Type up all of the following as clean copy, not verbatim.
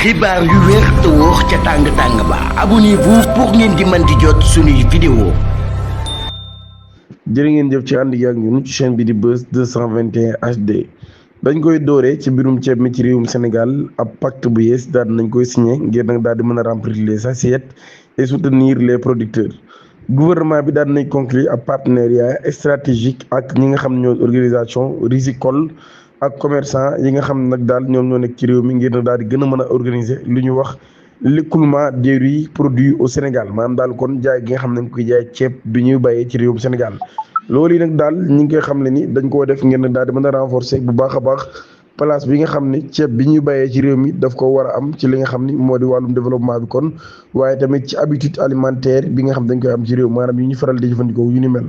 xibaar yu wér te wóor ca tàng-tàng ba abonnez-vous pour ngeen di mën di jot suñuy vidéo. jërë ngeen jëf ci ànd gi ak ñun ci chaîne bi di Buzz 221 HD dañ koy dooree ci mbirum ceeb mi ci réewum Sénégal ab pacte bu yees daal nañ koy signé ngir nag daal di mën a remplir les assiettes et soutenir les producteurs. Gouvernement bi daal nañ conclure ab partenariat stratégique ak ñi nga xam ñoo organisation risicole ak commerçant yi nga xam nag daal ñoom ñoo nekk ci réew mi ngir nag daal di gën a mën a organiser lu ñu wax l'écoulement des riz produits au Sénégal maanaam daal kon jaay gi nga xam ne dañ koy jaay ceeb bi ñuy bàyyee ci réewum Sénégal. loolu yi nag daal ñi ngi koy xam ne ni dañ koo def ngir nag daal di mën a renforcer bu baax a baax place bi nga xam ne ceeb bi ñuy bàyyee ci réew mi daf ko war a am ci li nga xam ni moo di wàllum développement bi kon waaye tamit ci habitude alimentaire bi nga xam dañ koy am ci réew maanaam yu ñu faral di jëfandikoo yu ni mel.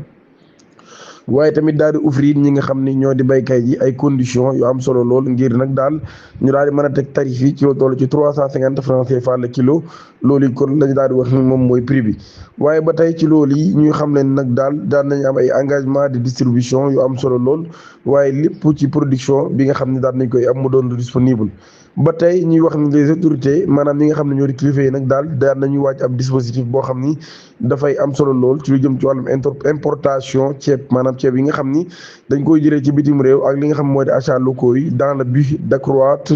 waaye tamit daal di offrir ñi nga xam ni ñoo di béykat yi ay conditions yu am solo lool ngir nag daal ñu daal di mën a teg tarif yi ci lu toll ci 350 francs CFA le kilo loolu yi kon lañu daal di wax ni moom mooy prix bi. waaye ba tey ci loolu yi ñuy xam leen nag daal nañu am ay engagement de distribution yu am solo lool waaye lépp ci production bi nga xam ne daal nañ koy am mu doon disponible. ba tey ñuy wax ni les autorités maanaam ñi nga xam ne ñoo di kilifa yi nag daal nañuy wàcc ab dispositif boo xam ni dafay am solo lool ci lu jëm ci wàllum importation ceeb maanaam ceeb yi nga xam ni dañ koy jëlee ci bitim réew ak li nga xam moo di achats locaux yi dans le but d'accroître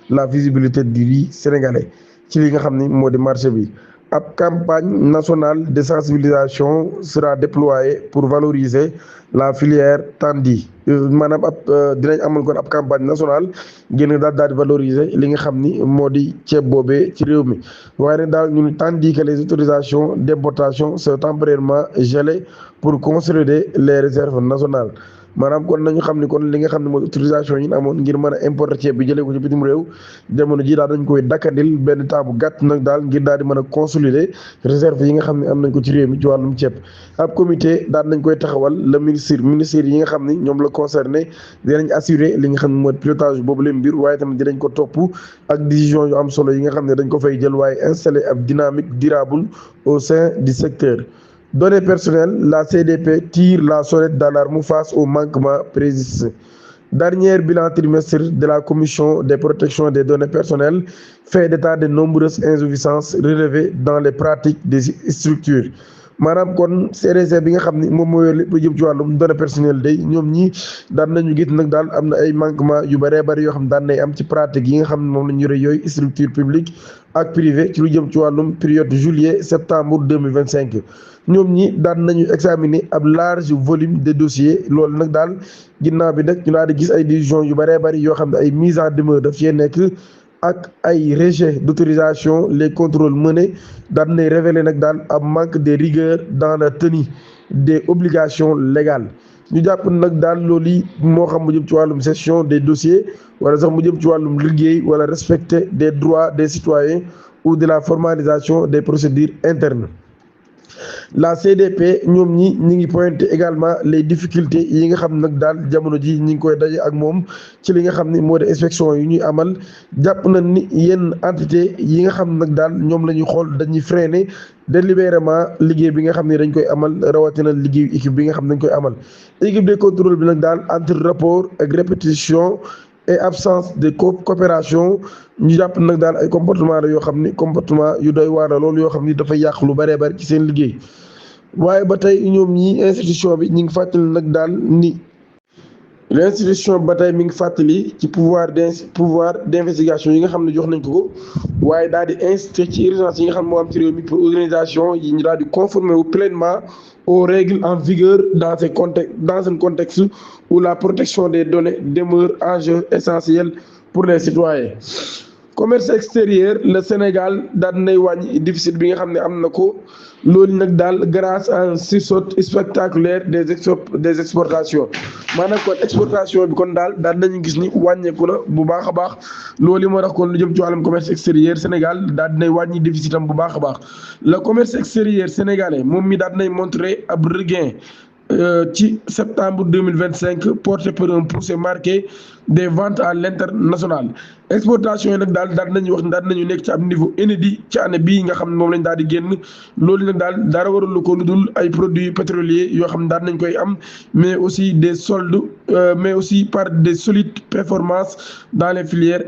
la visibilité du riz sénégalais ci li nga xam ni moo di marché bi. ab campagne nationale de sensibilisation sera déployée pour valoriser la filière tendue maanaam dinañ amal kon ab campagne nationale génn daal di valoriser li nga xam ni moo di ceeb boobee ci réew mi waaye nag daal ñun tandis que les autorisations d'importation sont temporairement gelées pour consolider les réserves nationales. maanaam kon nañu xam ni kon li nga xam ne mooy autorisation yi ñu amoon ngir mën a importer ceeb bi jëlee ko ci bitim réew jamono ji daal dañ koy dakkadil benn temps bu gàtt nag daal ngir daal di mën a consolider réserve yi nga xam ne am nañ ko ci réew mi ci wàllum ceeb. ab comité daal nañ koy taxawal le ministère yi nga xam ni ñoom la concerné dinañ assurer li nga xam ne mooy pilotage boobu leen mbir waaye tamit dinañ ko topp ak décision yu am solo yi nga xam ne dañ ko fay jël waaye installer ab dynamique durable au sein du secteur. Données personnelles, la CDP tire la sonnette d'alarme face au manquement persistant. Dernier bilan trimestre de la Commission de protection des données personnelles fait état de nombreuses insuffisances relevées dans les pratiques des structures. maanaam kon CDC bi nga xam ni moom mooy lépp lu jëm ci wàllum données personnelles day ñoom ñi daan nañu gis nag daal am na ay manquement yu bëree bëri yoo xam daan nay am ci pratique yi nga xam ne moom la ñu yore yooyu structure publique ak privé ci lu jëm ci wàllum période juillet septembre 2025 ñoom ñi daan nañu examiner ab large volume de dossiers loolu nag daal ginnaaw bi nag ñu daal di gis ay décisions yu bëree bëri yoo xam ne ay mise en demeure daf cee nekk ak ay rejet d'autorisation les contrôles menés daan nay révéler nag daal ab manque de rigueur dans la tenue des obligations légales ñu jàpp nag daal loolu yi moo xam mu jëm ci wàllum gestion des dossiers wala sax mu jëm ci wàllum liggéey wala respecter des droits des citoyens ou de la formalisation des procédures internes. La CDP ñoom ñi ngi pointé également les difficultés yi nga xam nag daal jamono ji ñi ngi koy daje ak moom ci li nga xam ni moo di inspection yu ñuy amal jàpp nañ ni yenn entité yi nga xam nag daal ñoom la ñuy xool dañuy freiner délibérément liggéey bi nga xam ne dañ koy amal rawatina liggéeyu équipe bi nga xam ne dañ koy amal équipe de contrôle bi nag daal entre rapport ak répétition et absence de coopération ñu jàpp nag daal ay comportement la yoo xam ni comportement yu doy waar la loolu yoo xam ni dafa yàq lu bëree bëri ci seen liggéey waaye ba tey ñoom ñi institution bi ñi ngi fàttali nag daal ni l'institution ba tey mi ngi fàttali ci pouvoir d'investigation yi nga xam ne jox nañ ko waaye daal di inciter ci urgence yi nga xam ne moo am ci réew mi pour organisation yi ñu daal di conformer wu pleinement aux règles en vigueur dans un contexte où la protection des données demeure un enjeu essentiel pour les citoyens. Commerce extérieur le Sénégal daan nay wàññi déficit bi nga xam ne am na ko loolu nag daal grâce à un sursaut spectaculaire des exportations maanaam kon exportation bi kon daal nañu gis ni wàññeeku la bu baax a baax loolu moo tax kon lu jëm ci wàllum commerce extérieur Sénégal daal dinay wàññi déficitam bu baax a baax le commerce extérieur sénégalais moom mi daal dinay montrer ab regain ci septembre 2025 porté par un poussé marqué des ventes à l'international exportation yi nag daal nañu wax daal nañu nekk ci am niveau inédit ci année bii nga xam ne moom lañ daal di génn loolu nag daal dara waralu ko lu dul ay produits pétroliers yoo xam ne daal nañ koy am mais aussi des soldes mais aussi par des solides performances dans les filières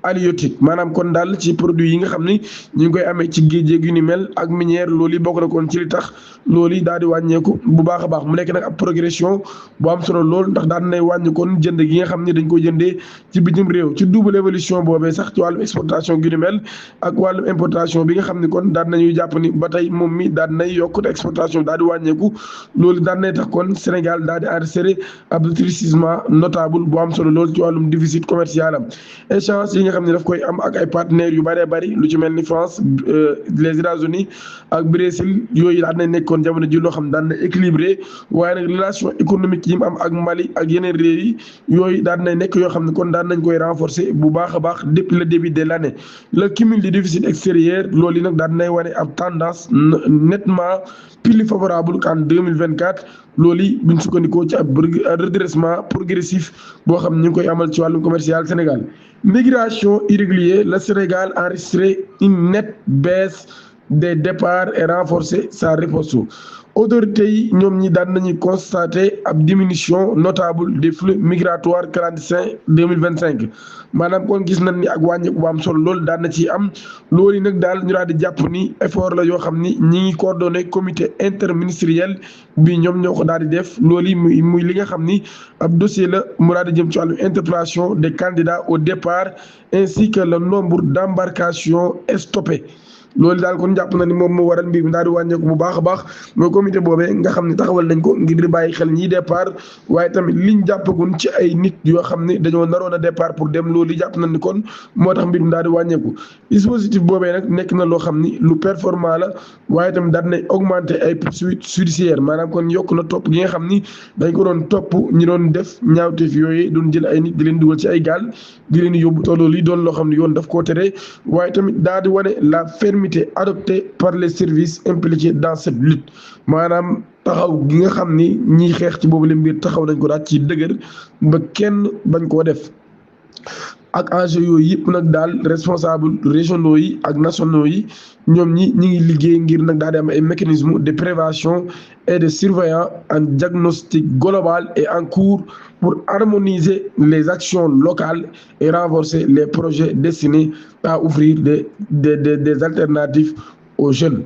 halieutique maanaam kon daal ci produit yi nga xam ni ñu ngi koy amee ci géej yu ni mel ak minière loolu yi bokk na kon ci li tax loolu yi daal di wàññeeku bu baax a baax mu nekk nag ab progression bu am solo lool ndax daal dinay wàññi kon jënd gi nga xam ne dañ ko jëndee ci bitim réew ci double évolution boobee sax ci wàllum exportation gi ni mel ak wàllum importation bi nga xam ne kon daal nañuy jàpp ni ba tey moom mi daal dinay yokk te exportation daal di wàññeeku loolu daal dinay tax kon Sénégal daal di enregistré ab rétrécissement notable bu am solo lool ci wàllum déficit commercial am échange yi nga xam ne daf koy am ak ay partenaires yu bëree bëri lu ci mel ni France les États-Unis ak Brésil yooyu daal nañ nekkoon jamono ji loo xam daan na équilibré waaye nag relation économique yi mu am ak Mali ak yeneen réew yi yooyu daan na nekk yoo xam ne kon daan nañ koy renforcer bu baax a baax depuis le début de l'année le cumul du déficit extérieur loolu yi nag daan nay wane ab tendance nettement plus favorable qu'en 2024 loolu yi buñ sukkandikoo ci ab redressement progressif boo xam ne ñu ngi koy amal ci wàllum commercial Sénégal migration irrégulière le Sénégal a enregistré une nette baisse des départs et renforcer sa riposte autorités yi ñoom ñi daan nañuy constater ab diminution notable des flux migratoires clandestins 2025 maanaam kon gis nañ ni ak wàññeeku bu am solo loolu daan na ci am loolu yi nag daal ñu daal di jàpp ni effort la yoo xam ni ñi ngi coordonné comité interministériel bi ñoom ñoo ko daal di def loolu yi muy li nga xam ni ab dossier la mu daal di jëm ci wàllu interpellation des candidats au départ ainsi que le nombre d'embarcations stoppées loolu daal kon jàpp na ni moom moo waral mbir mi daal di wàññeeku bu baax a baax mooy comité boobee nga xam ne taxawal nañ ko ngir di bàyyi xel ñiy départ waaye tamit liñ jàppagun ci ay nit yoo xam ne dañoo naroon a départ pour dem loolu jàpp na ni kon moo tax mbir mi daal di wàññeeku dispositif boobee nag nekk na loo xam ni lu performant la waaye tamit daal nay augmenter ay poursuites judiciaires maanaam kon yokk na topp gi nga xam ni dañ ko doon topp ñi doon def ñaawteef yooyu doon jël ay nit di leen dugal ci ay gaal di leen yóbbu tolloo li doon loo xam ne yoon daf koo tere waaye tamit daal di wane la fermeté adoptée par les services impliqués dans cette lutte maanaam taxaw gi nga xam ni ñiy xeex ci boobu la mbir taxaw nañ ko daal ci dëgër ba kenn bañ koo def ak enjeu yooyu yëpp nag daal responsable régionaux yi ak nationaux yi ñoom ñi ngi liggéey ngir nag daal di am ay mécanismes de prévention et de surveillance en diagnostic global et en cours pour harmoniser les actions locales et renforcer les projets destinés à offrir des alternatives aux jeunes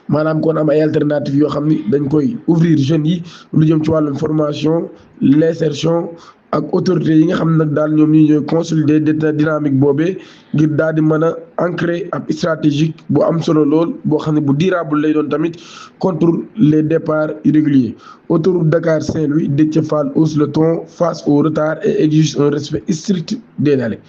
maanaam kon am ay alternatives yoo xam ni dañ koy ouvrir jeunes yi lu jëm ci wàllum formation l'insertion ak autorités yi nga xam ne nag daal ñoom ñi ñooy consolider dynamique boobee ngir daal di mën a ancrer ab stratégique bu am solo lool boo xam ne bu durable lay doon tamit contre les départs irréguliers autoroute Dakar Saint-Louis Déthié Fall hausse le ton face au retard et exige un respect strict des délais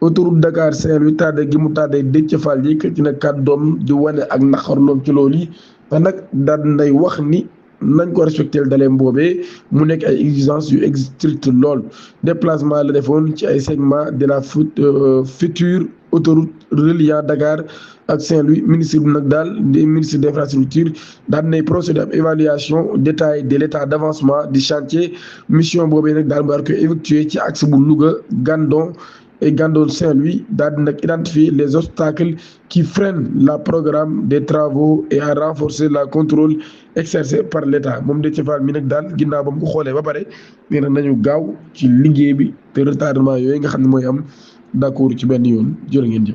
autoroute Dakar Saint-Louis tardé gi mu tardé Déthié Fall yëkkati na kàddoom di wane ak naqarloom ci loolu yi te nag daal nday wax ni nañ ko respecté daleem boobee mu nekk ay exigences yu strict lool déplacement la defoon ci ay segment de la future autoroute reliant Dakar ak Saint-Louis ministre bi nag daal des ministres des infrastructures daal nay procédé ab évaluation détail de l'état d'avancement du chantier mission boobee nag daal mu war koy effectuer ci axe bu Louga Gandon et Gandon Saint-Louis daal di nag identifier les obstacles qui freinent la programme des travaux et à renforcer la contrôle exercé par l'État moom Déthié Fall mi nag daal ginnaaw ba mu ko xoolee ba pare nee na nañu gaaw ci liggéey bi te retardement yooyu nga xam ne mooy am d'accord ci benn yoon jërë ngeen jëf